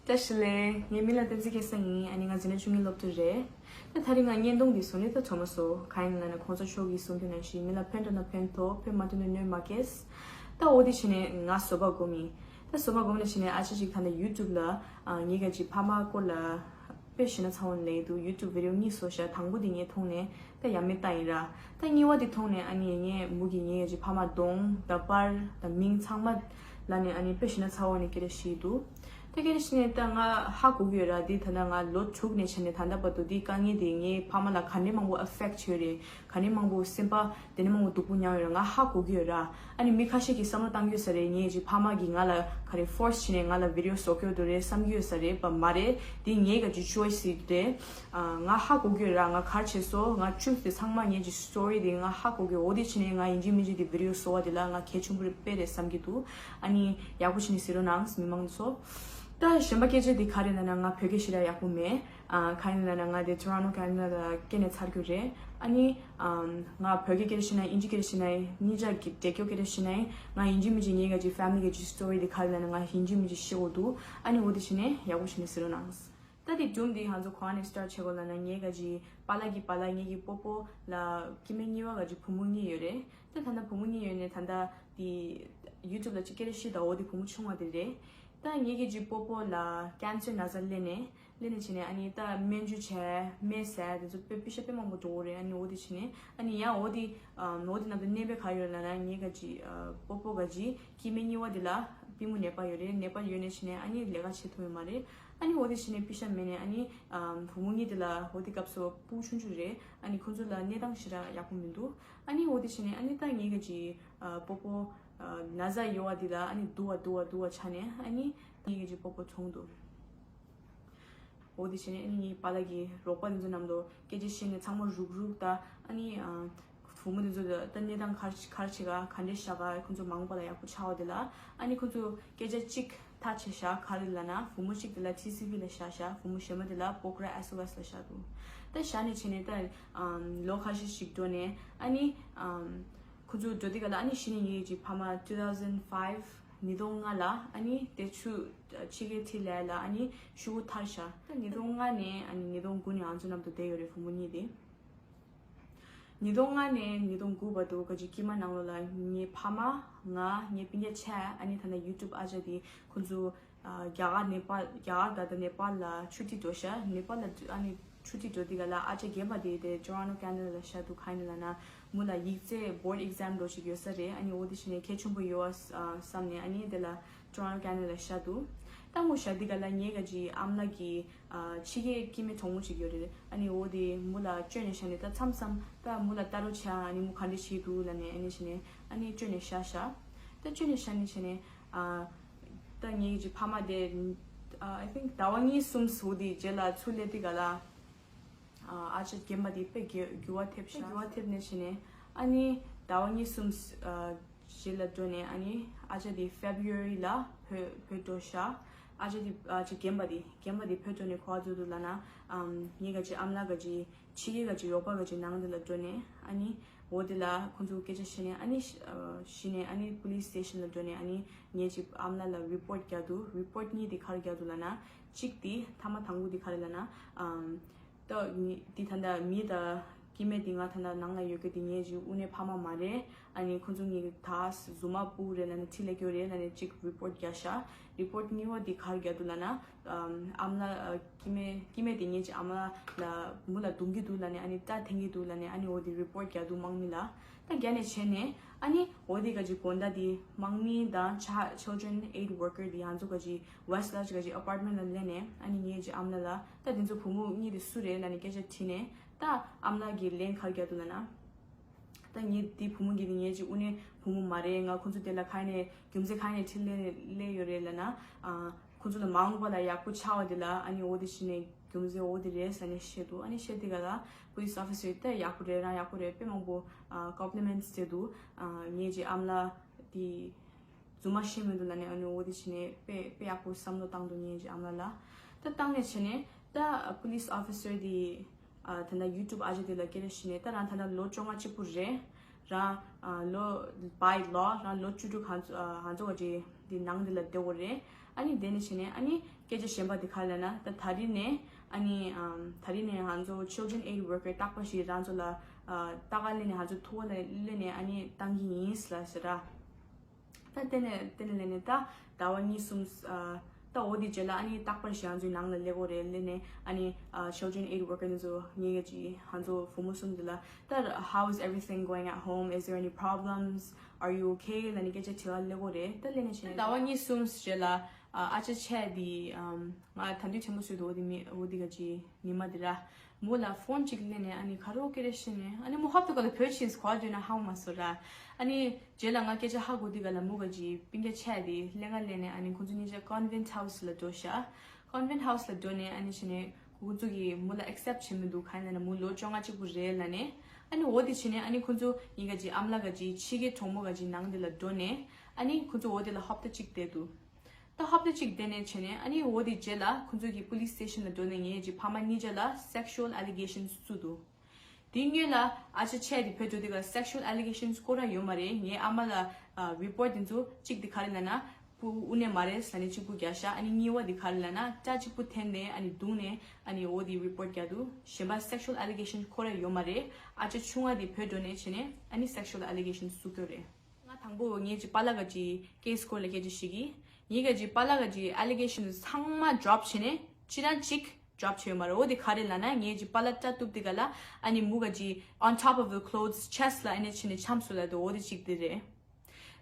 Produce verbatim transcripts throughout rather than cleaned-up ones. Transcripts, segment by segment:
བཀྲ་ཤིས་བདེ་ལེགས། ངའི་མིང་ལ་བསྟན་འཛིན་སྐལ་བཟང་ཡིན། ཨ་ནི་ང་འཛིན་གྲྭ་བཅུ་གཉིས་སློབ་ཕྲུག་རེད། ད་ད་རིང་ང་བརྙན་ཐུང་འདི་བཟོ་ནི་ད་ཚོ་མ་བཟོ། གང་ཡིན་ལབ་ན་གོང་ས་མཆོག་གིས་གསུང་དོན་ནང་བཞིན་མི་ལ་ཕན་འདོད་ན་ཕན་ཐོགས། ཕན་མ་འདོད་ན་གནོད་མ་སྐྱེལ། ད་འོ་དེ་བྱས་ནས་ང་བཟོ་པ་སྒོམ་ཡིན། ད་བཟོ་པ་སྒོམ་ནས་བྱས་ནས་ཨ་ཅག་ཅིག་ད་ལྟ་ཡུ་ཊུབ་ལ་ཨ་ངའི་ག་ཅིག་ཕ་མ་སྐོར་ལ་དཔེ་བཞག་ན་ཚ་བོ་ལས་འདུག་ཡུ་ཊུབ་བི་ཌི་ཡོ་གཉིས་བཟོ་བཞག་དང་པོ་དེ་ངས་མཐོང་ནས་ད་ཡ་མེད་ལྟ་ཡིན་ར། ད་གཉིས་པ་དེ་མཐོང་ནས་ཨ་ནི་ངས་མུ་གི་ངའི་ག་ཅིག་ཕ་མ་གདོང་ད་པར་ད་མིང་ཚང་མ་ལ་ནས་ཨ་ནི་དཔེ་བཞག་ན་ཚ་བོ་ནས་སྐད་ཆ་བཤད་འདུག་ད་སྐད་ཆ་བཤད་ནས་ད་ང་ཧ་གོ་གི་ཡོད་ར། འདི་ད་ལྟ་ང་ལོ་དྲུག་ནས་བྱས་ནས་ད་ལྟ་བར་དུ་འདི་དཀའ་ངལ་དེ་ངའི་ཕ་མ་ལ་ག་འདྲས་མང་པོ་ཨ་ཕེག་བྱས་ཡོད་རེད། ག་འདྲས་མང་པོ་སེམས་པ་དེ་འདྲས་མང་པོ་སྡུག་པོ་མྱངས་ཡོད་ར། ང་ཧ་གོ་གི་ཡོད་ར། ཨ་ནི་མི་ཁ་ཤས་ཀྱིས་བསམ་བློ་བཏང་གི་ཡོད་ས་རེད། ངའི་གཅིག་ཕ་མ་གིས་ང་ལ་ག་རེ་ཕོར་སི་བྱས་ནས་ང་ལ་བི་ཌི་ཡོ་བཟོ་གི་ཡོད་རེད་བསམ་གི་ཡོད་ས་རེད་པ། མ་རེད། འདི་ངའི་ག་ཅིག་ཅོའི་སི་རེད། ཨ་ང་ཧ་གོ་གི་ཡོད་ར། ང་ག་རེ་བྱས་སོང་། ང་ཊུ་རུ་ཐི་དེ་ཚང་མ་ངའི་གཅིག་སི་ཊོ་རི་དེ་ང་ཧ་གོ་གི་ཡོད། འོ་དེ་བྱས་ནས་ང་ཡིན་གཅིག་མིན་གཅིག་དེ་བི་ཌི་ཡོ་བཟོ་བ་དེ་ལ་ང་གལ་ཆེན་པོ་རེད་དཔེ་རེད་བསམ་གི་འདུག་ཨ་ནི་ཡག་པོ་བྱས་ནས་གཟིགས་རོགས་གནང་མི་མང་ཚོ། ད་གཞན་པ་སྐད་ཆ་དེ་ག་རེ་ན་ན་ང་བོད་སྐད་ཞེ་དྲག་ཡག་པོ་མེད། ཨ་ག་ཡིན་ན་ན་ང་དེ་ཊོ་རོན་ཊོ་ཁེ་ན་ཌ་ལ་སྐྱེས་ནས་འཚར་རྒྱུ་རེད། ཨ་ནི་ཨམ་ང་བོད་སྐད་སྐད་ཆ་བཤད་ན་ཡིན། དབྱིན་ཇི་སྐད་ཆ་བཤད་ན་ཡིན། གཉིས་ཆ་གི་འབྲས་སྐྱོ་སྐད་ཆ་བཤད་ན་ཡིན། ང་ཡིན་གཅིག་མིན་གཅིག་ངའི་ག་ཅིག་ཕེ་མི་ལི་ག་ཅིག་སི་ཊོ་རི་དེ་ག་རེ་ན་ན་ང་ཡིན་གཅིག་མིན་གཅིག་ཤེས་དགོས་འདུག་ཨ་ནི་འོ་དེ་བྱས་ནས་ཡག་པོ་བྱས་ནས་གཟིགས་རོགས་གནང་། ད་དེ་སྒྲུང་འདི་ང་ཚོ་ག་ནས་སི་ཊར་ཊི་བྱེད་དགོས་ལབ་ན་ངའི་ག་ཅིག་པཱ་ལགས་ཀྱི་པཱ་ལགས་ངའི་གི་སྤོ་སྤོ་ལ་སྐྱེ་དམན་གཉིས་པ་ག་ཅིག་བུ་མོ་གཉིས་ཡོད་རེད། ད་ད་ལྟ་བུ་མོ་གཉིས་ཡོད་ནས་ད་ལྟ་དེ་ཡུ་ཊུབ་ལ་ཅིག་སྐད་ཆ་བཤད་ད་འོ་དེ་བུ་མོ་ཆུང་བ་དེ་རེད། ད་ངའི་གི་ཅིག་སྤོ་སྤོ་ལ་ཀེན་སར་ན་ཚ་སླེབས་ནས་སླེབས་ནས་བྱས་ནས་ཨ་ནི་ད་སྨན་བཅོས་བྱས་སྨན་ཟས་དེ་ཚོ་དཔེ་པེ་ཤ་དཔེ་མང་པོ་འགྲོ་གི་རེད། ཨ་ནི་འོ་དེ་བྱས་ནས་ཨ་ནི་ཡང་འོ་དེ་ཨ་འོ་དེ་ནང་དུ་གནས་པའི་ག་ཡོད་ལབ་ན་ངའི་ག་ཅིག་ཨ་སྤོ་སྤོ་ག་ཅིག་སྐྱེ་དམན་གཉིས་པ་དེ་ལ་པུས་མོ་ནད་པ་ཡོད་རེད། ནད་པ་ཡོད་ནས་བྱས་ནས་ཨ་ནི་ལས་ཀ་བྱེད་ཐུབ་ཡོད་མ་རེད། ཨ་ནི་འོ་དེ་བྱས་ནས་པེ་ཤ་མེད་ནས་ཨ་ནི་ཨམ་བུ་མོ་གཉིས་དེ་ལ་འོ་དེ་སྐབས་སུ་སྤུ་ཆུང་ཆུང་རེད། ཨ་ནི་ཁོང་ཚོ་ལ་གནས་སྟངས་ཞེ་དྲག་ཡག་པོ་མི་འདུག་ཨ་ནི་འོ་དེ་བྱས་ནས་ཨ་ནི་ད་ངའི་ག་ཅིག་ཨ་སྤོ་སྤོ་ཨ་ན་ཚ་ཡོད་པ་དེ་ལ་ཨ་ནི་སྡུག་པ་སྡུག་པ་སྡུག་པ་ཆགས་ནས་ཨ་ནི་ངའི་ག་ཅིག་སྤོ་སྤོ་གྲོངས་འདུག་འོ་དེ་བྱས་ནས་ཨ་ནི་ངའི་པཱ་ལགས་ཀྱི་རོགས་པ་དེ་ཚོ་རྣམས་ལ་སྐད་ཆ་བཤད་ནས་ཚང་མ་རུག་རུག་ད་ཨ་ནི་ཨ་བུ་མོ་དེ་ཚོ་ད་གནས་སྟངས་ག་རེ་ག་རེ་བྱེད་ག་ག་འདྲས་བཞག་ག་ཁོང་ཚོ་མ་འོངས་པ་ལ་ཡག་པོ་ཆགས་པ་དེ་ལ་ཨ་ནི་ཁོང་ཚོ་སྐད་ཆ་གཅིག་ཐག་ཆོད་བཞག་ག་རེ་ལབ་ན་བུ་མོ་གཅིག་དེ་ལ་ཊི་སི་ཝི་ལ་བཞག་བཞག་བུ་མོ་གཞན་པ་དེ་ལ་སྤོག་ར་ཨེས་ཨོ་ཨེས་ལ་བཞག་འདུག་ད་བཞག་ནས་བྱས་ནས་ད་ཨམ་ལོ་ཁ་ཤས་ཤིག་འགྲོ་ནས་ཨ་ནི་ཨམ་ཁོང་ཚོ་འགྲོ་དུས་ག་ལ་ཨ་ནི་གཞི་ནས་ངའི་གཅིག་ཕ་མ་two thousand five ཉིས་སྟོང་ལྔ་ལ་ཨ་ནི་དེ་ཆུ་ཕྱི་རྒྱལ་ཁྲིད་ལས་ལ་ཨ་ནི་ཤུ་གུ་ཐར་ཤག་ད་ཉིས་སྟོང་ལྔ་ནས་ཨ་ནི་ཉིས་སྟོང་དགུ་ནས་ང་ཚོ་མཉམ་དུ་བསྡད་ཡོད་རེད་བུ་མོ་གཉིས་དེ། ཉིས་སྟོང་ལྔ་ནས་ཉིས་སྟོང་དགུ་བར་དུ་ག་ཅིག་དཀྱིལ་མ་ནང་ལོགས་ལ་ངའི་ཕ་མ་ང་ངའི་སྤུན་ཀྱག་ཆ་ཨ་ནི་ད་ལྟ་ཡུ་ཊུབ་ཨ་ཅག་དེ་ཁོང་ཚོ་ཨ་རྒྱ་གར་ནེ་པཱལ་རྒྱ་གར་ད་ལྟ་ནེ་པཱལ་ལ་ཆུ་ཊི་འགྲོ་ཤག་ནེ་པཱལ་ལ་ཨ་ནི་ཆུ་ཊི་འགྲོ་དུས་ག་ལ་ཨ་ཅག་རྒན་པ་དེ་དེ་ཊོ་རོན་ཊོ་ཁེ་ན་ཌ་ལ་བཞག་འདུག་གང་ཡིན་ལབ་ན་མོ་ལ་ཡིག་ཚད་བོར་ཌི་ཨེག་ཛམ་འདྲ་ཞིག་ཡོད་ས་རེད། ཨ་ནི་འོ་དེ་བྱས་ནས་གལ་ཆེན་པོ་ཡོད་ཨ་བསམ་ནས་ཨ་ནི་དེ་ལ་ཊོ་རོན་ཊོ་ཁེ་ན་ཌ་ལ་བཞག་འདུག་ད་མོ་བཞག་དུས་ག་ལ་ངའི་ག་ཅིག་ཨ་མ་ལགས་ཀྱི་ཨ་ཕྱི་རྒྱལ་སྐྱེ་དམན་གྲོགས་མོ་ཅིག་ཡོད་རེད། ཨ་ནི་འོ་དེ་མོ་ལ་བཅོལ་ནས་བཞག་ནས་ད་མཚམས་མཚམས་ད་མོ་ལ་ལྟ་རོགས་བྱ། ཨ་ནི་མོ་ག་འདྲས་བྱེད་འདུག་ལབ་ནས་ཨ་ནི་བྱས་ནས་ཨ་ནི་བཅོལ་ནས་བཞག་བཞག་ད་བཅོལ་ནས་བཞག་ནས་བྱས་ནས་ཨ་ད་ངའི་གཅིག་ཕ་མ་དེ་ཨ་I think ཟླ་བ་གཉིས་གསུམ་འོ་དེ་རྗེས་ལ་ཚུར་སླེབས་དུས་ག་ལ། ཨ་ཅག་རྒན་པ་དེ་དཔེ་འགྱུར་འགྱུར་བ་ཐེབས་ཤག་འགྱུར་བ་ཐེབས་ནས་བྱས་ནས་ཨ་ནི་ཟླ་བ་གཉིས་གསུམ་ཨ་རྗེས་ལ་འགྲོ་ནས་ཨ་ནི་ཨ་ཅག་དེ་ཕེབ་རུ་ཝ་རི་ལ་བོད་བོད་འགྲོ་ཤག་ཨ་ཅག་དེ་ཨ་ཅག་རྒན་པ་དེ་རྒན་པ་དེ་བོད་འགྲོ་ནས་ག་པར་འགྲོ་འདུག་ལབ་ན་ཨམ་ངའི་ག་ཅིག་ཨ་མ་ལགས་ག་ཅིག་ཕྱི་རྒྱལ་ག་ཅིག་རོགས་པ་ག་ཅིག་ནང་དེ་ལ་འགྲོ་ནས་ཨ་ནི་འོ་དེ་ལ་ཁོང་ཚོ་སྐད་ཆ་བཤད་ནས་ཨ་ནི་ཤི་ཨ་ཤི་ནས་ཨ་ནི་པོ་ལི་སི་སི་ཊེ་ཤན་ལ་འགྲོ་ནས་ཨ་ནི་ངའི་གཅིག་ཨ་མ་ལགས་ལ་རི་པོར་ཊི་རྒྱག་འདུག་རི་པོར་ཊི་གཉིས་དེ་ག་རེ་རྒྱག་འདུག་ལབ་ན་གཅིག་དེ་ཐ་མ་དང་པོ་དེ་ག་རེ་ལབ་ན་ཨམ། ད་ནི་འདི་ད་ལྟ་མི་དང་སྐྱེ་དམན་འདི་ང་ད་ལྟ་ནང་ལ་ཡོད་མཁན་འདི་ངའི་གཅིག་དབུ་ནས་ཕ་མ་མ་རེད། ཨ་ནི་ཁོང་ཚོ་གཉིས་ད་རྫུན་མ་སྤུ་གུ་རེད་ལབ་ནས་ཁྲིད་སླེབས་ཀྱི་ཡོད་རེད་ལབ་ནས་གཅིག་རི་པོར་ཊི་རྒྱག་ཤག་རི་པོར་ཊི་གཉིས་པ་འདི་ག་རེ་རྒྱག་འདུག་ལབ་ན། ཨམ་ཨ་མ་ལགས་ཨ་སྐྱེ་དམན་སྐྱེ་དམན་འདི་ངའི་གཅིག་ཨ་མ་ལགས་ལ་མོ་ལ་རྡུང་གི་འདུག་ལབ་ནས་ཨ་ནི་སྐྲ་འཐེན་གྱི་འདུག་ལབ་ནས་ཨ་ནི་འོ་འདི་རི་པོར་ཊི་རྒྱག་འདུག་དམག་མི་ལ། ད་རྒྱག་ནས་བྱས་ནས་ཨ་ནི་འོ་འདི་ག་གཅིག་དགོང་དག་འདི་དམག་མི་དང་ཆ་ཆིལ་ཌི་རེན་ཨེ་ཌི་ཝར་ཀར་འདི་ང་ཚོ་ག་གཅིག་ཝེ་སི་ཊི་ལ་གཅིག་ག་གཅིག་ཨ་པར་ཊི་མེན་ཊི་ལ་སླེབས་ནས་ཨ་ནི་ངའི་གཅིག་ཨ་མ་ལགས་ལ། ད་དེ་ཚོ་བུ་མོ་གཉིས་དེ་སུ་རེད་ལབ་ནས་སྐད་ཆ་དྲིས་ནས་ད་ཨ་མ་ལགས་ཀྱིས་ལན་ག་རེ་རྒྱག་འདུག་ལབ་ན། ད་ངས་དེ་བུ་མོ་གཉིས་དེ་ངའི་གཅིག་དབུ་ནས་བུ་མོ་མ་རེད། ང་ཁོང་ཚོ་དེ་ལ་ག་ནས་རྒྱུ་མཚན་ག་ནས་ཁྲིད་སླེབས་སླེབས་ཡོད་རེད་ལབ་ན། ཨ་ཁོང་ཚོ་ལ་མ་འོངས་པ་ལ་ཡག་པོ་ཆགས་པ་དེ་ལ་ཨ་ནི་འོ་དེ་བྱས་ནས་རྒྱུ་མཚན་འོ་དེ་རེད་ཟེར་ནས་བཤད་འདུག་ཨ་ནི་བཤད་དེ་ག་ལ་པོ་ལི་སི་ཨོ་ཕི་སར་ད་ཡག་པོ་རེད། རང་ཡག་པོ་རེད། དཔེ་མང་པོ་ཨ་ཀོམ་པི་ལི་མེན་ཊི་བྱས་འདུག་ཨ་ངའི་གཅིག་ཨ་མ་ལགས་དེ། རྫུན་མ་བཤད་མི་འདུག་ལབ་ནས་ཨ་ནི་འོ་དེ་བྱས་ནས་དཔེ་དཔེ་ཡག་པོ་བསམ་བློ་བཏང་འདུག་ངའི་གཅིག་ཨ་མ་ལགས་ལ། ད་བཏང་ནས་བྱས་ནས་ད་པོ་ལི་སི་ཨོ་ཕི་སར་དེ་ཨ་ད་ལྟ་ཡུ་ཊུབ་ཨ་ཅག་དེ་ལ་སྐད་ཆ་བཤད་ནས་ད་རང་ད་ལྟ་ལོ་བཅོ་ལྔ་གཅིག་པུ་རེད། རང་ཨ་ལོ་by law རང་ལོ་བཅུ་དྲུག་ང་ཚོ་ཨ་ང་ཚོ་ག་གཅིག་དེ་ནང་དེ་ལ་བསྡད་དགོས་རེད། ཨ་ནི་དེ་ནས་བྱས་ནས་ཨ་ནི་སྐད་ཆ་གཞན་པ་དེ་ག་རེ་ལབ་ན། ད་ད་རིང་ནས་ཨ་ནི་ཨམ་ད་རིང་ནས་ང་ཚོ་children aid worker རྟག་པར་ཞིག་རང་ཚོ་ལ་ཨ་ལྟ་ག་སླེབས་ནས་ང་ཚོ་ཐུག་པ་ལ་སླེབས་ནས་ཨ་ནི་བཏང་གི་ཡིན་ལབ་ཟེར་ར། ད་དེ་ནས་དེ་ནས་སླེབས་ནས་ད་ཟླ་བ་གཉིས་གསུམ་ཨ་ད་འོ་དེ་རྗེས་ལ་ཨ་ནི་རྟག་པར་ཞིག་ང་ཚོའི་ནང་ལ་སླེབས་དགོས་རེད། སླེབས་ནས་ཨ་ནི་ཨ་children aid worker དེ་ཚོ་ངེད་ཀྱི་ང་ཚོ་བུ་མོ་གསུམ་དེ་ལ་ད་how is everything going at home? Is there any problems? Are you okay? ལབ་ནས་སྐད་ཆ་དྲི་བ་སླེབས་དགོས་རེད། ད་སླེབས་ནས་བྱས་ནས་ཟླ་བ་གཉིས་གསུམ་རྗེས་ལ་ཨ་ཨ་ཅག་ཆེ་དེ་ཨམ་ང་ད་དུང་ཆེན་པོ་བཟོས་འདུག་འོ་དེ་མི་འོ་དེ་ག་ཅི་ཉི་མ་དེ་ར། མོ་ལ་ཕོན་ཅིག་སླེབས་ནས་ཨ་ནི་ཁ་རོག་ཀེ་རེ་བྱས་ནས་ཨ་ནི་མོ་ཧབ་ཏུ་ག་ལ་བོད་ཕྱིན་གོ་བ་བརྗོད་ན་ཧ་མ་སོ་ར། ཨ་ནི་རྗེས་ལ་ང་སྐད་ཆ་ཧ་གོ་དུས་ག་ལ་མོ་ག་ཅི་སྤུན་ཀྱག་ཆེ་དེ་སླེབས་ང་སླེབས་ནས་ཨ་ནི་ཁོང་ཚོ་གཉིས་ཆ་Convent House ལ་འགྲོ་ཤག Convent House ལ་འགྲོ་ནས་ཨ་ནི་བྱས་ནས་ཁོང་ཚོ་གིས་མོ་ལ་ཨེག་སེབ་བྱེད་མི་འདུག་གང་ཡིན་ལབ་ན་མོ་ལོ་བཅོ་ལྔ་གཅིག་པུ་རེད་ལབ་ནས། ཨ་ནི་འོ་དེ་བྱས་ནས་ཨ་ནི་ཁོང་ཚོ་གཉིས་ག་ཅི་ཨམ་ལགས་ག་ཅི་ཕྱི་རྒྱལ་གྲོགས་མོ་ག་ཅི་ནང་དེ་ལ་འགྲོ་ནས་ཨ་ནི་ཁོང་ཚོ་འོ་དེ་ལ་ཧབ་ཏ་གཅིག་བསྡད་འདུག་ད་ཧབ་ཏ་གཅིག་དེ་ནས་བྱས་ནས་ཨ་ནི་འོ་དེ་རྗེས་ལ་ཁོང་ཚོ་གི་police station ལ་འགྲོ་ནས་ངའི་ཅིག་ཕ་མ་གཉིས་ཆ་ལ་sexual allegations བཙུགས་འདུག་དེའི་སྔོན་ལ་ཨ་ཅག་ཆེ་དེ་བོད་འགྲོ་དུས་ཀ་sexual allegations སྐོར་ར་ཡོད་མ་རེད། ངའི་ཨ་མ་ལ་report དེ་ཚོ་གཅིག་དེ་ག་རེ་ལབ་ན་སྤུ་དབུ་ནས་མ་རེད་ལབ་ནས་གཅིག་པུ་རྒྱག་ཤག་ཨ་ནི་གཉིས་པ་དེ་ག་རེ་ལབ་ན་སྐྲ་གཅིག་པུ་འཐེན་ནས་ཨ་ནི་བརྡུངས་ནས་ཨ་ནི་འོ་དེ་report རྒྱག་འདུག་གཞན་པ་sexual allegations སྐོར་ར་ཡོད་མ་རེད། ཨ་ཅག་ཆུང་བ་དེ་བོད་འགྲོ་ནས་བྱས་ནས་ཨ་ནི་sexual allegations བཙུགས་ཀྱི་རེད། ང་དང་པོ་ངའི་ཅིག་པཱ་ལགས་ཀྱི་case སྐོར་ལ་སྐད་ཆ་བཤད་ཀྱི། ངའི་ག་ཅིག་པཱ་ལགས་ཀྱི་allegations ཚང་མ་drop བྱས་ནས་ཅི་རང་ཅིག་drop བྱས་ཡོད་མ་རེད། འོ་དེ་ག་རེ་ལབ་ན་ངའི་ཅིག་པཱ་ལགས་སྐྲ་གཏུབ་དེ་ག་ལ་ཨ་ནི་མོ་ག་ཅིག་on top of the clothes chest ལ་ཨ་ནི་བྱས་ནས་འཆམ་སོང་ལབ་འདུག་འོ་དེ་གཅིག་དེ་རེད།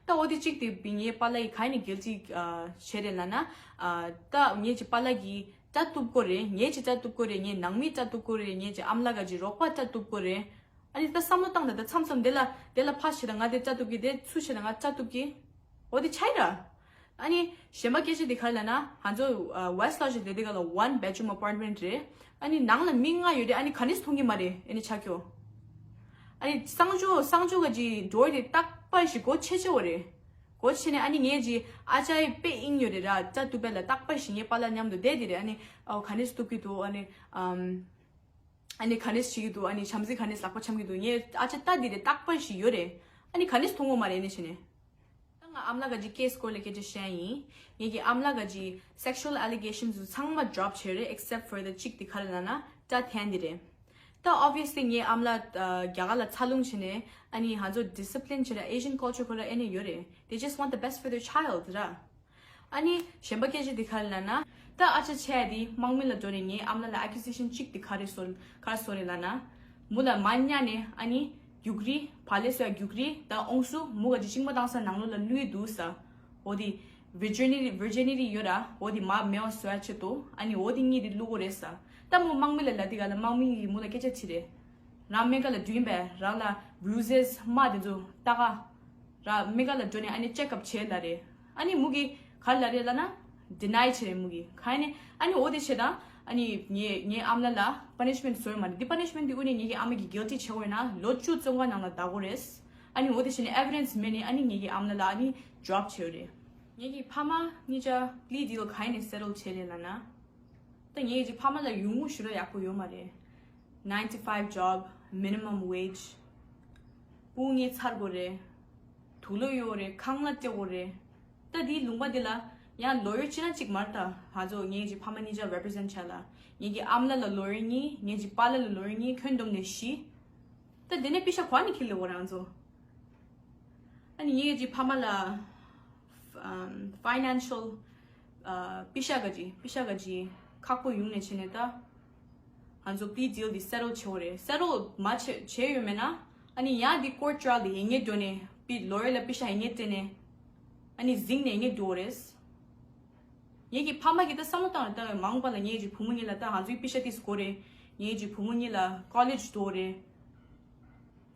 ད་འོ་དེ་གཅིག་དེ་བི་ངའི་པཱ་ལགས་ཀྱིས་ག་ནས་guilty བྱས་རེད་ལབ་ན། ད་ངའི་ཅིག་པཱ་ལགས་ཀྱིས་སྐྲ་གཏུབ་དགོས་རེད། ངའི་ཅིག་སྐྲ་གཏུབ་དགོས་རེད། ངའི་ནང་མིའི་སྐྲ་གཏུབ་དགོས་རེད། ངའི་ཅིག་ཨམ་ལགས་ག་ཅིག་རོགས་པ་སྐྲ་གཏུབ་དགོས་རེད། ཨ་ནི་ད་བསམ་བློ་བཏང་ད་ད་མཚམས་མཚམས་དེ་ལ་དེ་ལ་ཕར་བྱེད་ད་ང་དེ་སྐྲ་གཏུབ་ཀྱི་དེ་ཚུར་བྱེད་ད་ང་སྐྲ་གཏུབ་ཀྱི། འོ་དེ་ཆགས་ར། ཨ་ནི་གཞན་པ་སྐད་ཆ་དེ་ག་རེ་ལབ་ན་ང་ཚོ་West Lodge དེ་དེ་ག་ལ་one bedroom apartment རེད། ཨ་ནི་ནང་ལ་མི་ལྔ་ཡོད་རེད། ཨ་ནི་ག་ནས་མཐོང་གི་མ་རེད། ཨ་ནི་ཆ་ཁྱོ། ཨ་ནི་གསང་སྤྱོད་གསང་སྤྱོད་ག་ཅིག་door དེ་རྟག་པར་ཞིག་སྒོ་ཕྱེ་ཕྱེ་བ་རེད། སྒོ་ཕྱེ་ནས་ཨ་ནི་ངའི་ཅིག་ཨ་ཅག་ཡི་དཔེ་དབྱིངས་ཡོད་རེད་ར། སྐྲ་གཏུབ་པ་ལ་རྟག་པར་ཞིག་ངའི་པཱ་ལགས་མཉམ་དུ་བསྡད་དེ་རེད། ཨ་ནི་ཨོ་ག་ནས་གཏུབ་ཀྱི་འདུག་ཨ་ནི་ཨམ། ཨ་ནི་ག་ནས་བྱེད་ཀྱི་འདུག་ཨ་ནི་བྱམས་བརྩེ་ག་ནས་ལག་པ་འཆང་གི་འདུག་ངའི་ཨ་ཅག་ལྟ་འདི་རེད་རྟག་པར་ཞིག་ཡོད་རེད། ཨ་ནི་ག་ནས་མཐོང་གི་མ་རེད། ཨ་ནི་བྱས་ནས། ད་ང་ཨམ་ལགས་ག་ཅིག་case སྐོར་ལ་སྐད་ཆ་བཤད་ཡིན། ངེད་ཀྱི་ཨམ་ལགས་ག་ཅིག་sexual allegations ཚང་མ་drop བྱས་རེད། except for the གཅིག་དེ་ག་རེ་ལབ་ན་སྐྲ་འཐེན་དེ་རེད། ད་obviously ངའི་ཨམ་ལགས་རྒྱ་གར་ལ་འཚར་ལོངས་བྱས་ནས་ཨ་ནི་ང་ཚོ་discipline བྱས་ར། Asian culture ཁོ་ར་ཨེ་ནས་ཡོད་རེད། They just want the best for their child ར། ཨ་ནི་གཞན་པ་སྐད་ཆ་དེ་ག་རེ་ལབ་ན། ད་ཨ་ཅག་ཆེ་དེ་དམག་མི་ལ་འགྲོ་ནས་ངའི་ཨམ་ལགས་ལ་accusation གཅིག་དེ་ག་རེ་སོང་ག་རེ་སོང་རེད་ལབ་ན། མོ་ལ་མ་ཉལ་ནས་ཨ་ནི་རྒྱུག་རི་བག་ལེབ་བཟོ་ཡ་རྒྱུག་རི་ད་འོང་སུ་མོ་ག་ཅིག་གཅིན་པ་བཏང་ས་ནང་ལོགས་ལ་བླུགས་འདུག་ས། འོ་དེ་virginity virginity ཡོད་ར། འོ་དེ་མར་མེད་པ་བཟོ་ཡ་ཆེད་དུ་ཨ་ནི་འོ་དེ་གཉིས་དེ་བླུགས་དགོས་རེད་ས། ད་མོ་དམག་མི་ལ་ལབ་དེ་ག་ལ་དམག་མི་གིས་མོ་ལ་སྐད་ཆ་དྲིས་རེད། རང་སྨན་ཁང་ལ་འགྲོ་ཡིན་པས། རང་ལ་bruises རྨ་དེ་ཚོ་ལྟ་ག་རང་སྨན་ཁང་ལ་འགྲོ་ནས་ཨ་ནི་check up བྱེད་ལབ་རེད། ཨ་ནི་མོ་གིས་ག་རེ་ལབ་རེད་ལབ་ན་deny བྱེད་རེད་མོ་གིས། གང་ཡིན་ནས་ཨ་ནི་འོ་དེ་བྱེད་དང་ཨ་ནི་ངའི་ངའི་ཨམ་ལགས་ལ་punishment བཟོ་ཡོད་མ་རེད། འདི་punishment འདི་དབུ་ནས་ངེད་ཀྱི་ཨ་མ་གིས་guilty བྱེད་དགོས་ན་ལོ་བཅུ་བཙོན་ཁང་ནང་ལ་བསྡད་དགོས་རེད། ཨ་ནི་འོ་དེ་བྱས་ནས་evidence མེད་ནས་ཨ་ནི་ངེད་ཀྱི་ཨམ་ལགས་ལ་ཨ་ནི་drop བྱས་ཡོད་རེད། ངེད་ཀྱི་ཕ་མ་གཉིས་ཆ་plea deal གང་ཡིན་ནས་settle བྱས་རེད་ལབ་ན། ད་ངེད་ཀྱི་ཕ་མ་ལ་ཡོང་ངོ་ཞུ་ར་ཡག་པོ་ཡོད་མ་རེད། nine to five job, minimum wage. སྤུན་གཉིས་ཚར་དགོས་རེད། དུག་ལོག་གཡོག་རེད། ཁང་གླ་སྤྲད་དགོས་རེད། ད་དེའི་ལུང་པ་འདི་ལ་ཡང་lawyer ཅི་ན་གཅིག་མ་རེད། ད་ང་ཚོ་ངེད་ཀྱི་ཕ་མ་གཉིས་ཆ་represent བྱས་ལ། ངེད་ཀྱི་ཨམ་ལགས་ལ་lawyer གཉིས། ངེད་ཀྱི་པཱ་ལགས་ལ་lawyer གཉིས། ཁྱོན་བསྡོམས་ནས་བཞི། ད་དེ་ནས་པེ་ཤ་ག་ནས་འཁྱེར་ལེ་འོ་རང་ཚོ། ཨ་ནི་ངེད་ཀྱི་ཕ་མ་ལ་ཨམ་financial ཨ་པེ་ཤ་ག་ཅི་པེ་ཤ་ག་ཅི་ཁག་པོ་ཡོང་ནས་བྱས་ནས་ད་ང་ཚོ་plea deal འདི་settle བྱེད་དགོས་རེད། settle མ་བྱེད་བྱས་ཡོད་མེད་ན་ཨ་ནི་ཡང་འདི་court trial འདི་ཡིན་ངེས་འགྲོ་ནས་པི་lawyer ལ་པེ་ཤ་ཡིན་ངེས་སྤྲད་ནས་ཨ་ནི་གཟིགས་ནས་ཡིན་ངེས་འགྲོ་རེད། ངེད་ཀྱི་ཕ་མ་གིས་ད་བསམ་བློ་བཏང་ནས་ད་མ་འོངས་པ་ལ་ངེད་ཀྱི་བུ་མོ་གཉིས་ལ་ད་ང་ཚོའི་པེ་ཤ་ཏིས་དགོས་རེད། ངེད་ཀྱི་བུ་མོ་གཉིས་ལ་college འགྲོ་རེད།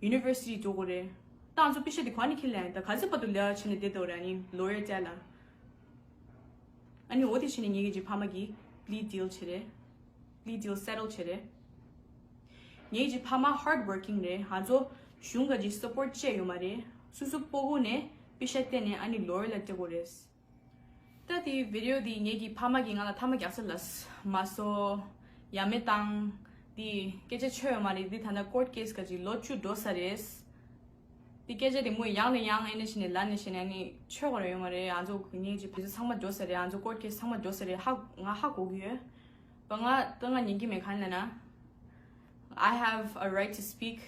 university འགྲོ་དགོས་རེད། ད་ང་ཚོ་པེ་ཤ་དེ་ག་ནས་འཁྱེར་ལེ། ད་ག་ཚོད་བར་དུ་ལས་ཀ་བྱས་ནས་བསྡད་དགོས་རེད། ཨ་ནི་lawyer བཙལ་ལ། ཨ་ནི་འོ་དེ་བྱས་ནས་ངེད་ཀྱི་ཕ་མ་གིས་plea deal བྱས་རེད། plea deal settle བྱས་རེད། ངེད་ཀྱི་ཕ་མ་hard working རེད། ང་ཚོ་གཞུང་ག་ཅིག་support བྱས་ཡོད་མ་རེད། སོ་སོ་ཕྲུ་གུ་ནས་པེ་ཤ་བཏོན་ནས་ཨ་ནི་lawyer ལ་སྤྲད་དགོས་རེད། ད་དེའི་video འདི་ངེད་ཀྱི་ཕ་མ་གིས་ང་ལ་མཐའ་མ་རྒྱག་ས་ལ་མ་སོ་ཡ་མེད་བཏང་། འདི་སྐད་ཆ་ཆོད་ཡོད་མ་རེད། འདི་ད་ལྟ་court case ག་ཅིག་ལོ་བཅུ་འགྲོ་ས་རེད། དེ་སྐད་ཆ་དེ་མོ་ཡང་ནས་ཡང་ཨེ་ནས་ཤི་ནས་ལ་ནས་ཤི་ནས་ནི་ཆོས་གོ་ར་ཡོད་མ་རེད། ང་ཚོ་ངེད་ཀྱི་བི་ཟ་ཚང་མ་འགྲོ་ས་རེད། ང་ཚོ་ཀོར་ཊི་ཀེ་སི་ཚང་མ་འགྲོ་ས་རེད། ཧ་ང་ཧ་གོ་གི་ཡོད། པ་ང་ད་ང་ཉན་གྱི་མེད། གང་ལ་ན། I have a right to speak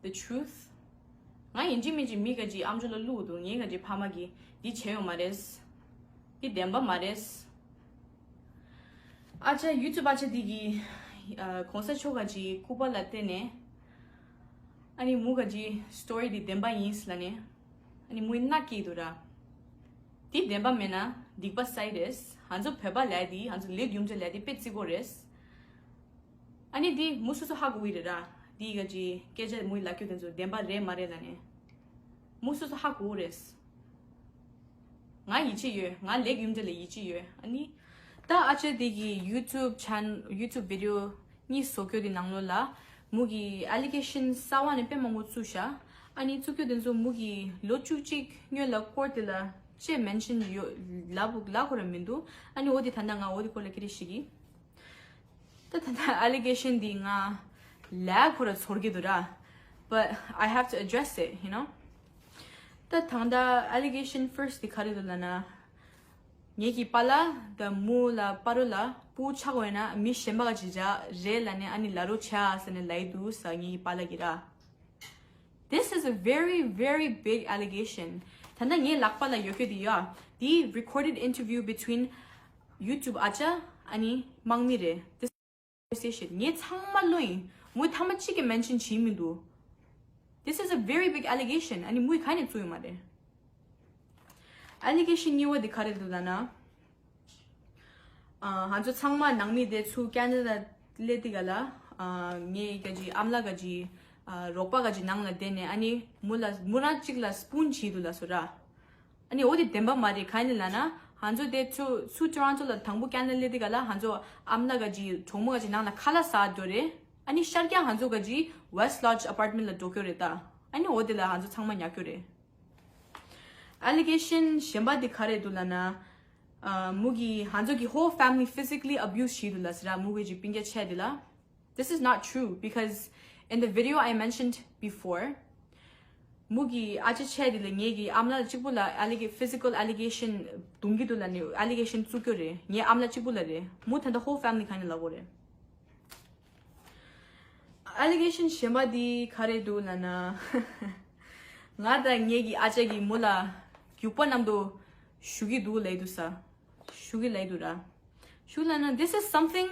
the truth. ང་ཡིན་གཅིག་མིན་གཅིག་མི་ག་ཅིག་ཨམ་ཅོག་ལ་བླུགས་འདུག་ངའི་ག་ཅིག་ཕ་མ་གིས་འདི་བྱས་ཡོད་མ་རེད། འདི་བདེན་པ་མ་རེད། ཨ་ཅག་ཡུ་ཊུབ་ཨ་ཅག་འདི་གིས་གོང་ས་མཆོག་ག་ཅིག་སྐུ་པར་ལ་བལྟས་ནས། ཨ་ནི་མུ་ག་ཅིག་སི་ཊོ་རི་འདི་བདེན་པ་ཡིན་ལབ་ནས། ཨ་ནི་མུའི་མནའ་སྐྱེལ་འདུག་ར། འདི་བདེན་པ་མེད་ན་སྡིག་པ་སའི་རེད། ང་ཚོ་བོད་པ་ལས་འདི་ང་ཚོ་ལས་རྒྱུ་མཚན་ལས་འདི་དཔེ་བརྩི་དགོས་རེད། ཨ་ནི་འདི་མུ་སོ་སོ་ཧ་གོ་གི་རེད་ར། འདི་ག་ཅིག་སྐད་ཆ་མུའི་ལབ་རྒྱུ་དེ་ཚོ་བདེན་པ་རེད་མ་རེད་ལབ་ནས། མུ་སོ་སོ་ཧ་གོ་རེད། ང་ཡིད་ཆེས་ཡོད། ང་ལས་རྒྱུ་མཚན་ལ་ཡིད་ཆེས་ཡོད། ཨ་ནི། ད་ཨ་ཅག་འདི་གི་ཡུ་ཊུབ་ཆན་ཡུ་ཊུབ་བི་ཌི་ཡོ་གཉིས་བཟོ་རྒྱུ་དེ་ནང་ལོགས་ལ་མུ་གི་ཨེ་ལི་གེ་ཤན་གསར་བ་ནས་དཔེ་མང་པོ་བཙུགས་ཤག་ཨ་ནི་བཙུགས་རྒྱུ་དེ་ཚོ་མུ་གི་ལོ་བཅུ་གཅིག་སྔོན་ལ་ཀོར་ཊི་དེ་ལ་ཅེས་མེན་ཤན་ཡོད་ལབ་ལབ་ཁོ་ར་མི་འདུག་ཨ་ནི་འོ་དེ་ད་ལྟ་ང་འོ་དེ་སྐོར་ལ་སྐད་ཆ་བཤད་གི། ད་ད་ད་ཨེ་ལི་གེ་ཤན་འདི་ང་ལས་ཁོ་ར་ཚོར་གི་འདུག་ར། But I have to address it, you know. ད་ད་ད་ཨེ་ལི་གེ་ཤན་ཕར་སི་ཊི་འདི་ག་རེ་འདུག་ལབ་ན། ངེད་ཀྱི་པཱ་ལགས་དང་མུ་ལ་པ་རོ་ལ་སྤུ་གུ་ཆགས་པ་ཡིན་ན་མི་གཞན་པ་ག་ཅིག་རེད་ལབ་ནས་ཨ་ནི་ལབ་རོགས་བྱས་ཟེར་ནས་ལབ་ཀྱི་འདུག་ཟེར། ངེད་ཀྱི་པཱ་ལགས་ཀྱིས་ར། This is a very, very big allegation. ད་ལྟ་ངའི་ལག་པ་ལ་ཡོད་རྒྱུ་དེ་ཡོད། འདི་recorded interview between YouTube ཨ་ཅག་ཨ་ནི་དམག་མི་རེད། This conversation ངས་ཚང་མ་ཀློག་ཡིན། མོས་ཐ་མ་གཅིག་གི་མེན་ཤན་བྱས་མི་འདུག This is a very big allegation. ཨ་ནི་མོས་ག་ནས་བཙུགས་ཡོད་མ་རེད། ཨེ་ལི་གེ་ཤན་གཉིས་པ་དེ་ག་རེ་འདུག་ལབ་ན། ཨ། ང་ཚོ་ཚང་མ་ནང་མི་དེ་ཚུར་ཁེ་ན་ཌ་སླེབས་དུས་ག་ལ། ཨ། ངའི་ག་ཅིག་ཨ་མ་ལགས་ག་ཅིག་ཨ། རོགས་པ་ག་ཅིག་ནང་ལ་བསྡད་ནས་ཨ་ནི་མོ་ལ་མོ་རང་གཅིག་ལ་སི་པུན་བྱས་འདུག་ལབ་སོང་ར། ཨ་ནི་འོ་དེ་བདེན་པ་མ་རེད། གང་ཡིན་ལབ་ན་ང་ཚོ་དེ་ཚུར་ཚུར་ཊོ་རོན་ཊོ་ལ་དང་པོ་ཁེ་ན་ཌ་སླེབས་དུས་ག་ལ་ང་ཚོ་ཨ་མ་ལགས་ག་ཅིག་གྲོགས་མོ་ག་ཅིག་ནང་ལ་ཁ་ལག་ཟ་འགྲོ་རེད། ཨ་ནི་ཤར་རྒྱག་ང་ཚོ་ག་ཅིག་West Lodge apartment ལ་འགྲོ་རྒྱུ་རེད་ད། ཨ་ནི་འོ་དེ་ལ་ང་ཚོ་ཚང་མ་ཉར་རྒྱུ་རེད། ཨེ་ལི་གེ་ཤན་གཞན་པ་དེ་ག་རེ་འདུག་ལབ་ན། ཨ། མོ་གིས་ང་ཚོ་གི་whole family physically abuse བྱས་འདུག་ལབ་ཟེར་ར། མོ་གི་ཅིག་སྤུན་ཀྱག་ཆེ་དེ་ལ། This is not true because in the video I mentioned before, མོ་གི་ཨ་ཅག་ཆེ་དེ་ལ་ངེད་ཀྱི་ཨ་མ་ལགས་གཅིག་པུ་ལ་allega- physical allegation རྡུང་གི་འདུག་ལབ་ནས་allegation བཙུགས་རྒྱུ་རེད། ངའི་ཨ་མ་ལགས་གཅིག་པུ་ལ་རེད། མོ་ད་ལྟ་whole family ག་ནས་ལབ་དགོས་རེད། ཨེ་ལི་གེ་ཤན་གཞན་པ་འདི་ག་རེ་འདུག་ལབ་ན། ང་དང་ངེད་ཀྱི་ཨ་ཅག་གིས་མོ་ལ་རྒྱུག་པ་མཉམ་དུ་གཞུ་གི་འདུག་ལབ་འདུག་ས། གཞུ་གི་ལབ་འདུག་ར། གཞུ་ལབ་ན། This is something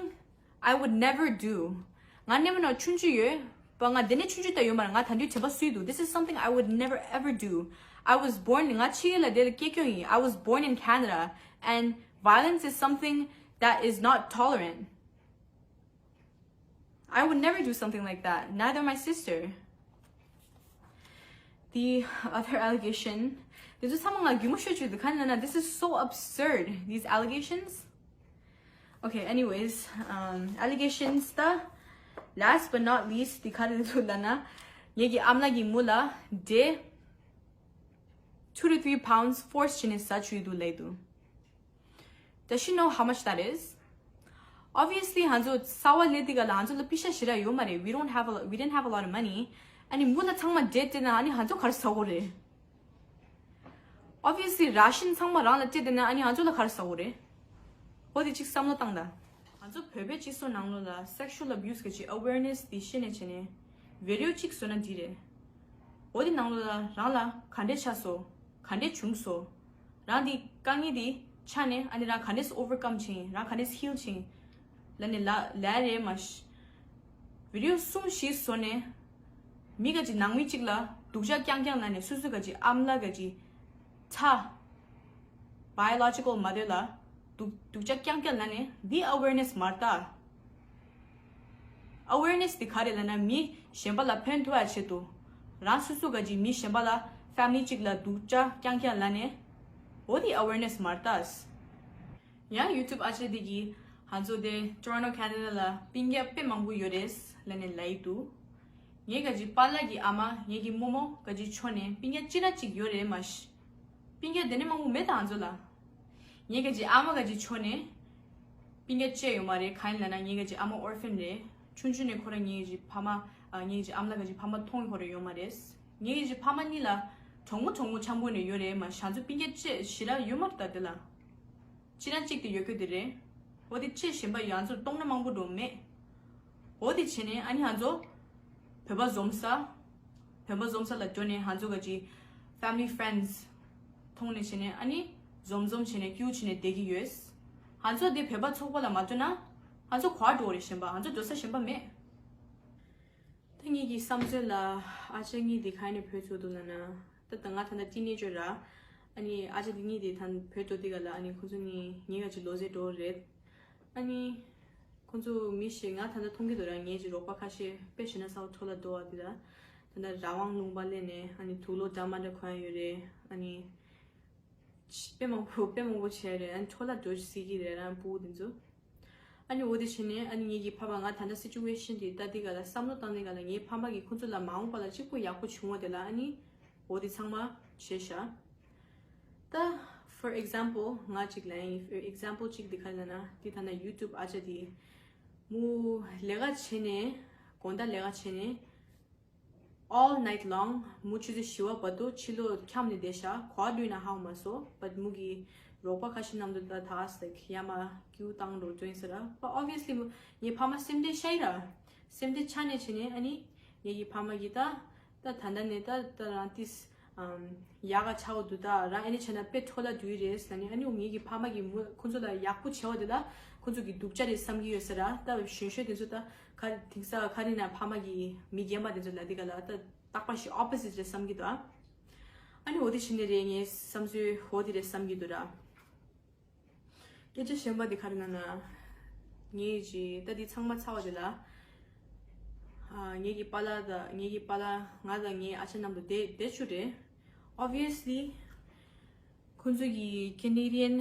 I would never do. ང་ནས་མ་ནོ་ཆུང་ཆུང་ཡོད། པ་ང་དེ་ནས་ཆུང་ཆུང་ད་ཡོད་མ་རེད། ང་ད་དུང་བྱེད་པ་སུས་འདུག This is something I would never ever do. I was born ང་ཕྱི་རྒྱལ་ལ་དེ་ལ་སྐྱེས་སྐྱོང་ཡིན། I was born in Canada and violence is something that is not tolerant. I would never do something like that. Neither my sister. The other allegation. དེ་ཚོ་ཚང་མ་ང་རྒྱུས་མ་ཤོད་ཆོག་འདུག་ག་ནས་ན། This is so absurd. These allegations. Okay, anyways, um, allegations ད། Last but not least དེ་ག་རེ་འདུག་ལབ་ན། ངེད་ཀྱི་ཨ་མ་ལགས་ཀྱིས་མོ་ལ་འབྲས་two to three pounds force བྱས་ནས་ཟ་བཅུག་འདུག་ལབ་འདུག Does she know how much that is? Obviously ང་ཚོ་གསར་པ་སླེབས་དུས་ག་ལ་ང་ཚོ་ལ་པེ་ཤ་ཞེ་དྲག་ཡོད་མ་རེད། We don't have a, we didn't have a lot of money. ཨ་ནི་མོ་ལ་ཚང་མ་འབྲས་སྤྲད་ན་ཨ་ནི་ང་ཚོ་ག་རེ་ཟ་དགོས་རེད། Obviously ར་ཤན་ཚང་མ་རང་ལ་སྤྲད་དེ་ན་ཨ་ནི་ང་ཚོ་ལ་ག་རེ་ཟ་དགོས་རེད། འོ་དེ་གཅིག་བསམ་བློ་བཏང་དང་། ང་ཚོ་བོད་པའི་སྤྱི་ཚོགས་ནང་ལོགས་ལ་sexual abuse གི་གཅིག་awareness དེ་ཤེས་ནས་བྱས་ནས་video གཅིག་བཟོས་ན་འགྲིག་རེད། འོ་དེ་ནང་ལོགས་ལ་རང་ལ་ག་འདྲས་ཆགས་སོང་། ག་འདྲས་བྱུང་སོང་། རང་དེ་དཀའ་ངལ་དེ་ཆགས་ནས་ཨ་ནི་རང་ག་འདྲས་overcome བྱས་རང་ག་འདྲས་heal བྱས་ལབ་ནས་ལབ་ལབ་རེད་མ་གཞི། video གསུམ་བཞི་བཟོས་ནས་མི་ག་གཅིག་ནང་མི་གཅིག་ལ་སྡུག་ཅག་རྐྱང་རྐྱང་ལབ་ནས་སོ་སོ་ག་གཅིག་ཨ་མ་ལགས་ག་གཅིག་ཚ། biological mother ལ་སྡུག་སྡུག་ཅག་རྐྱང་རྐྱང་ལབ་ནས་འདི་awareness མ་རེད་ད། awareness དེ་ག་རེ་ལབ་ན་མི་གཞན་པ་ལ་ཕན་ཐོགས་ཡ་ཆེད་དུ། རང་སོ་སོ་ག་གཅིག་མི་གཞན་པ་ལ་family གཅིག་ལ་སྡུག་ཅག་རྐྱང་རྐྱང་ལབ་ནས། འོ་དེ་awareness མ་རེད་ད། ཡང་YouTube ཨ་ཅེ་དེ་གིས་ང་ཚོ་དེ་Toronto Canada ལ་སྤུན་ཀྱག་དཔེ་མང་པོ་ཡོད་རེད་ལབ་ནས་ལབ་ཡི་འདུག་ངའི་ག་གཅིག་པཱ་ལགས་ཀྱི་ཨ་མ་ངའི་གི་རྨོ་མོ་ག་གཅིག་ཆོ་ནས་སྤུན་ཀྱག་གཅིག་ར་གཅིག་ཡོད་རེད་མ་གཞི། སྤུན་ཀྱག་དེ་ནས་མང་པོ་མེད་ད་ང་ཚོ་ལ། ངའི་ག་གཅིག་ཨ་མ་ག་གཅིག་ཆོ་ནས་སྤུན་ཀྱག་བཅས་ཡོད་མ་རེད། གང་ཡིན་ལབ་ན་ངའི་ག་གཅིག་ཨ་མ་orphan རེད། ཆུང་ཆུང་ནས་ཁོ་རང་ངའི་ག་གཅིག་ཕ་མ་ཨ་ངའི་ག་གཅིག་ཨ་མ་ལགས་ག་གཅིག་ཕ་མ་མཐོང་ཁོ་རང་ཡོད་མ་རེད། ངའི་གི་ཕ་མ་གཉིས་ལ་གྲོགས་མོ་གྲོགས་མོ་འཆམ་པོ་ནས་ཡོད་རེད་མ། ང་ཚོ་སྤུན་ཀྱག་བཅས་ཞེ་དྲག་ཡོད་མ་རེད་ད་དེ་ལ། ཅི་རང་གཅིག་དེ་ཡོད་ཁུལ་དེ་རེད། འོ་དེ་བཅས་གཞན་པ་ཡང་ཚོར་གཏོང་ན་མང་པོ་འགྲོ་མེད། འོ་དེ་བྱས་ནས་ཨ་ནི་ང་ཚོ་བོད་པ་འཛོམས་ས། བོད་པ་འཛོམས་ས་ལ་འགྲོ་ནས་ང་ཚོ་ག་ཅི་family friends མཐོང་ནས་བྱས་ནས་ཨ་ནི་འཛོམས་འཛོམས་བྱས་ནས་ཀྱུ་བྱས་ནས་བསྡད་ཀྱི་ཡོད། ང་ཚོ་དེ་བོད་པ་ཚོགས་པ་ལ་མ་འགྲོ་ན་ང་ཚོ་ག་པར་འགྲོ་རེད། གཞན་པ་ང་ཚོ་འགྲོ་ས་གཞན་པ་མེད། ད་ངེད་ཀྱི་བསམ་ཚུལ་ལ་ཨ་ཅག་གཉིས་དེ་ག་ནས་བུད་ཚུགས་འདུག་ལབ་ན། ད་ད་ང་ད་ལྟ་ཊིན་ཨེ་ཇར་ར། ཨ་ནི་ཨ་ཅག་དེ་གཉིས་དེ་ད་བུད་འགྲོ་དུས་ག་ལ་ཨ་ནི་ཁོང་ཚོ་གཉིས་ངའི་ག་ཅི་ལོ་ཟེར་འགྲོ་རེད། ཨ་ནི་ཁོང་ཚོ་མི་ཞིག་ང་ད་ལྟ་མཐོང་གི་འདུག་ར། ངའི་གི་རོགས་པ་ཁ་ཤས་དཔེ་བྱས་ན་ས་འོག་འཕྲོ་བརླག་འགྲོ་བ་དེ་ལ། ད་ལྟ་རང་དབང་ལུང་པ་སླེབས་ནས་ཨ་ནི་དུག་ལོག་འདྲ་མ་འདྲ་གོན་ཡ་ཡོད་རེད། ཨ་ནི་དཔེ་མང་པོ་དཔེ་མང་པོ་བྱས་རེད། ཨ་ནི་འཕྲོ་བརླག་འགྲོ་སྲིད་ཀྱི་རེད་རང་སྤུ་གུ་དེ་ཚོ། ཨ་ནི་འོ་དེ་བྱས་ནས་ཨ་ནི་ངེད་ཀྱི་ཕ་མ་ང་ད་ལྟ་སི་ཅུ་ཝེ་ཤན་དེ་ལྟ་དུས་ག་ལ་བསམ་བློ་བཏང་དུས་ག་ལ་ངའི་ཕ་མ་གིས་ཁོང་ཚོ་ལ་མ་འོངས་པ་ལ་གཅིག་པུ་ཡག་པོ་བྱུང་བ་དེ་ལ་ཨ་ནི་འོ་དེ་ཚང་མ་བྱས་ཤག་ད་for example ང་གཅིག་ལ་ཡིན། for example གཅིག་དེ་ག་ལ་ན་དེ་ད་ལྟ་ཡུ་ཊུབ་ཨ་ཅག་དེ་མོ་ལས་ཀ་བྱས་ནས་དགོང་དག་ལས་ཀ་བྱས་ནས། All night long མོ་ཆུ་ཚོད་བཞི་པ་བར་དུ་ཕྱི་ལོགས་འཁྱམས་ནས་བསྡད་ཤག་ག་པར་འགྲོ་ཡིན་ན་ཧ་གོ་མ་སོང་། But མོ་གི་རོགས་པ་ཁ་ཤས་མཉམ་དུ་ད་ད་like ཡར་མར་ཀྱུ་བཏང་རོགས་འགྲོ་ཡིན་ཟེར་ར། But obviously མོ་ངའི་ཕ་མ་སེམས་ཁྲལ་ཤ་ཡི་ར། སེམས་ཁྲལ་ཆགས་ནས་བྱས་ནས་ཨ་ནི་ངེད་ཀྱི་ཕ་མ་གིས་ད་ད་ད་ལྟ་ནས་ད་ད་རང་ཏིས་ཡག་ག་ཆགས་འདུག་ད་རང་ཨ་ནི་བྱས་ན་དཔེ་འཕྲོ་བརླག་འགྲོ་ཡི་རེད་ཟེར་ནས། ཨ་ནི་ངེད་ཀྱི་ཕ་མ་གིས་མོ་ཁོང་ཚོ་ལ་ཡག་པོ་བྱས་པ་དེ་ལ་ཁོང་ཚོ་གི་སྡུག་ཅག་རེད་བསམ་གྱི་ཡོད་ཟེར་ར། ད་གཞོན་གཞོན་དེ་ཚོ་ད། ཁ་དེང་སང་ཁ་རི་ན་ཕ་མ་གི་མི་རྒན་པ་དེ་ཚོ་ལ་དེ་ག་ལ་ད་རྟག་པ་ཞིག་opposite རེད་བསམ་གྱི་འདུག་ཨ་ནི་འོ་དེ་བྱས་ནས་རེད། ངའི་བསམ་ཚུལ་འོ་དེ་རེད་བསམ་གྱི་འདུག་ར། སྐད་ཆ་གཞན་པ་དེ་ག་རེ་ན་ན། ངའི་ཅི་ད་དེ་ཚང་མ་ཚར་བ་དེ་ལ། ཨ་ངེད་ཀྱི་པཱ་ལགས་དང་ངེད་ཀྱི་པཱ་ལགས་ང་དང་ངའི་ཨ་ཅག་མཉམ་དུ་བསྡད་བསྡད་ཆོག་རེད། Obviously ཁོང་ཚོ་གི་Canadian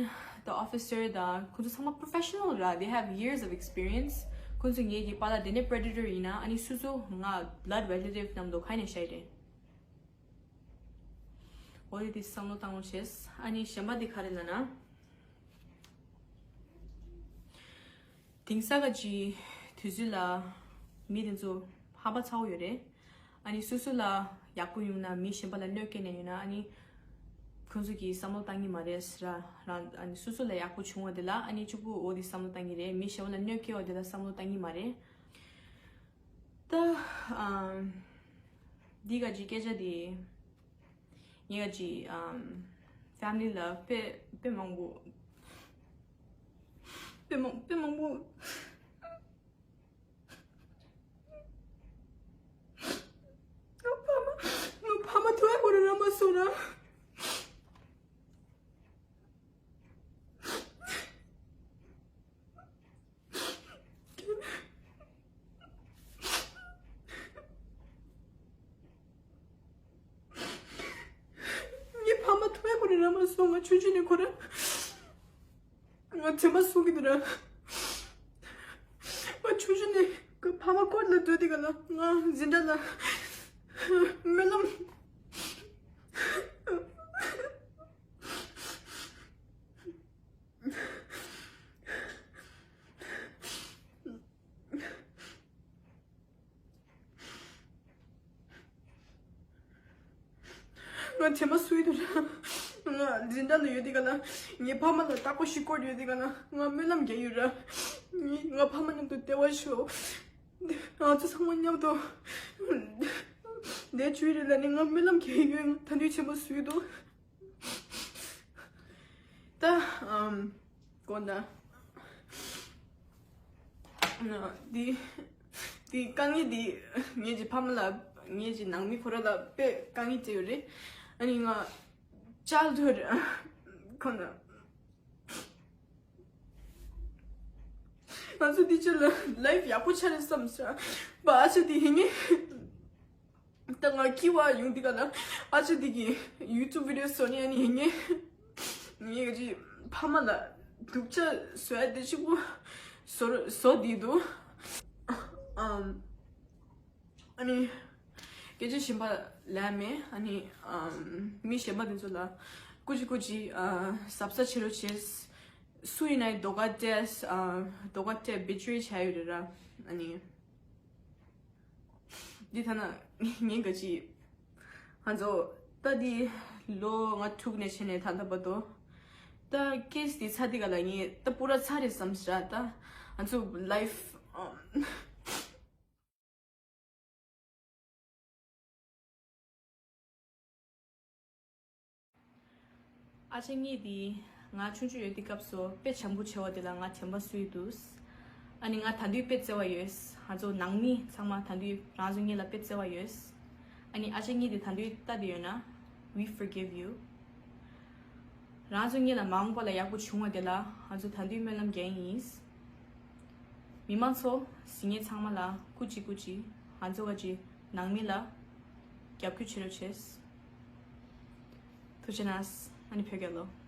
དང་officer དང་ཁོང་ཚོ་ཚང་མ་professional ར། They have years of experience. ཁོང་ཚོ་ངེད་ཀྱི་པཱ་ལགས་དེ་ནས་predator ཡིན་ན་ཨ་ནི་སོ་སོ་ང་blood relative རྣམས་དང་ག་ནས་བཤད་རེད། འོ་དེ་དེ་བསམ་བློ་བཏང་རོགས་བྱས། ཨ་ནི་གཞན་པ་དེ་ག་རེ་ལབ་ན། དེང་སང་ག་ཅི་དུས་ཚོད་ལ་མི་དེ་ཚོ་ཧམ་པ་ཚ་བོ་ཡོད་རེད། ཨ་ནི་སོ་སོ་ལ་ཡག་པོ་ཡོང་ན་མི་གཞན་པ་ལ་གནོད་སྐྱེལ་ནས་ཡོད་ན་ཨ་ནི་ཁོང་ཚོ་གིས་བསམ་བློ་བཏང་གི་མ་རེད་ཟེར་ར། རང་ཨ་ནི་སོ་སོ་ལ་ཡག་པོ་བྱུང་བ་དེ་ལ་ཨ་ནི་གཅིག་པུ་འོ་དེ་བསམ་བློ་བཏང་གི་རེད། མི་གཞན་པ་ལ་གནོད་སྐྱེལ་བ་དེ་ལ་བསམ་བློ་བཏང་གི་མ་རེད། ད་ཨམ། འདི་ག་ཅི་སྐད་ཆ་དེ། ངས་ག་ཅི་ཨམ། family ལ་དཔེ་དཔེ་མང་པོ། དཔེ་མང་དཔེ་མང་པོ། ངའི་ཕ་མ་ངའི་ཕ་མ་ཐུག་ཡ་ཁོ་རང་རང་མ་སོང་ན། ངའི་ཕ་མ་ཐུག་ཡ་ཁོ་རང་རང་མ་སོང་། ང་ཆུང་ཆུང་ནས་ཁོ་རང་ང་དྲན་པ་གསོ་གི་འདུག་ར། ང་ཆུང་ཆུང་ནས་ཕ་མ་སྐོར་ལ་སྡོད་དེ་ག་ལ་ང་འཛིན་གྲྭ་ལ་སྨོན་ལམ། ང་དྲན་པ་གསོ་ཡི་འདུག་ར། ང་འཛིན་གྲྭ་ལ་ཡོད་དེ་ག་ལ་ངའི་ཕ་མ་ལ་རྟག་པར་ཞིག་སྐོར་ཡོད་དེ་ག་ལ་ང་སྨོན་ལམ་རྒྱག་ཡོད་ར། ངས་ང་ཕ་མ་མཉམ་དུ་བདེ་བར་ཤོག་ང་ཚོ་ཚང་མ་མཉམ་དུ་བསྡད་བཅུག་རེད་ལབ་ནས་ང་སྨོན་ལམ་རྒྱག་ཡོད། ད་དུང་དྲན་པ་གསོ་ཡི་འདུག་ད་ཨམ། དགོངས་དག་འདི་འདི་དཀའ་ངལ་འདི་ངེད་ཀྱི་ཕ་མ་ལ་ངེད་ཀྱི་ནང་མི་ཁོ་ར་ལ་དཔེ་དཀའ་ངལ་སྤྲད་ཡོད་རེད། ཨ་ནི་ང་childhood ཁོ་ན་ང་ཚོ་འདི་ཆ་ལ་life ཡག་པོ་ཆགས་རེད་བསམ་ས་པ། ཨ་ཅག་འདི་ཧེ་ངེ། ད་ང་སྐྱིད་པ་ཡོང་འདི་ག་ལ་ཨ་ཅག་འདི་གི་YouTube video བཟོ་ནི་ཨ་ནི་ངས་ངས་ག་ཅི་ཕ་མ་ལ་སྡུག་ཅག་བཟོ་ཡ་དེ་གཅིག་པུ་བཟོ་བཟོ་འདི་འདུག་ཨམ། ཨ་ནི་སྐད་ཆ་གཞན་པ་ལབ་མེད། ཨ་ནི་ཨམ་མི་གཞན་པ་དེ་ཚོ་ལ་སྐུ་མཁྱེན་སྐུ་མཁྱེན། ཨ་གཟབ་གཟབ་བྱེད་རོགས་བྱེད། སུ་ཡིན་ན་རྡོག་ཁ་སྤྲད། ཨ་རྡོག་ཁ་སྤྲད་betray བྱས་ཡོད་རེད་ར། ཨ་ནི། འདི་ཐ་ན་ངས་ག་ཅི་ ང་ཚོ་ད་འདི་ལོ་ལྔ་དྲུག་ནས་བྱས་ནས་ད་ལྟ་བར་དུ་ད་ཀེས་འདི་ཚར་འདི་ག་ལ་ངས་ད་པུ་ར་ཚར་རེད་བསམ་ཤག་ད་ང་ཚོ་ལའིཕ། ཨ་ཅེ་གཉིས་དེ་ང་ཆུང་ཆུང་ཡོད་དུས་སྐབས་སུ་དཔེ་བྱམས་པོ་བྱེད་པ་དེ་ལ་ང་དྲན་པ་གསོས་འདུག་ཨ་ནི་ང་ད་དུང་དཔེ་བརྩེ་བ་ཡོད། ང་ཚོ་ནང་མི་ཚང་མ་ད་དུང་རང་ཚོ་གཉིས་ལ་དཔེ་བརྩེ་བ་ཡོད། ཨ་ནི་ཨ་ཅེ་གཉིས་དེ་ད་དུང་ལྟ་དེ་ཡོད་ན། We forgive you. རང་ཚོ་གཉིས་ལ་མ་འོངས་པ་ལ་ཡག་པོ་བྱུང་བ་དེ་ལ་ང་ཚོ་ད་དུང་སྨོན་ལམ་རྒྱག་ཡིན། མི་མང་ཚོ་གཟིགས་མཁན་ཚང་མ་ལ་སྐུ་མཁྱེན་སྐུ་མཁྱེན། ང་ཚོ་ག་ཅི་ནང་མི་ལ་རྒྱབ་སྐྱོར་བྱེད་རོགས་བྱས། ཐུགས་རྗེ་གནང་། ཨ་ནི་བོད་རྒྱལ་ལོ།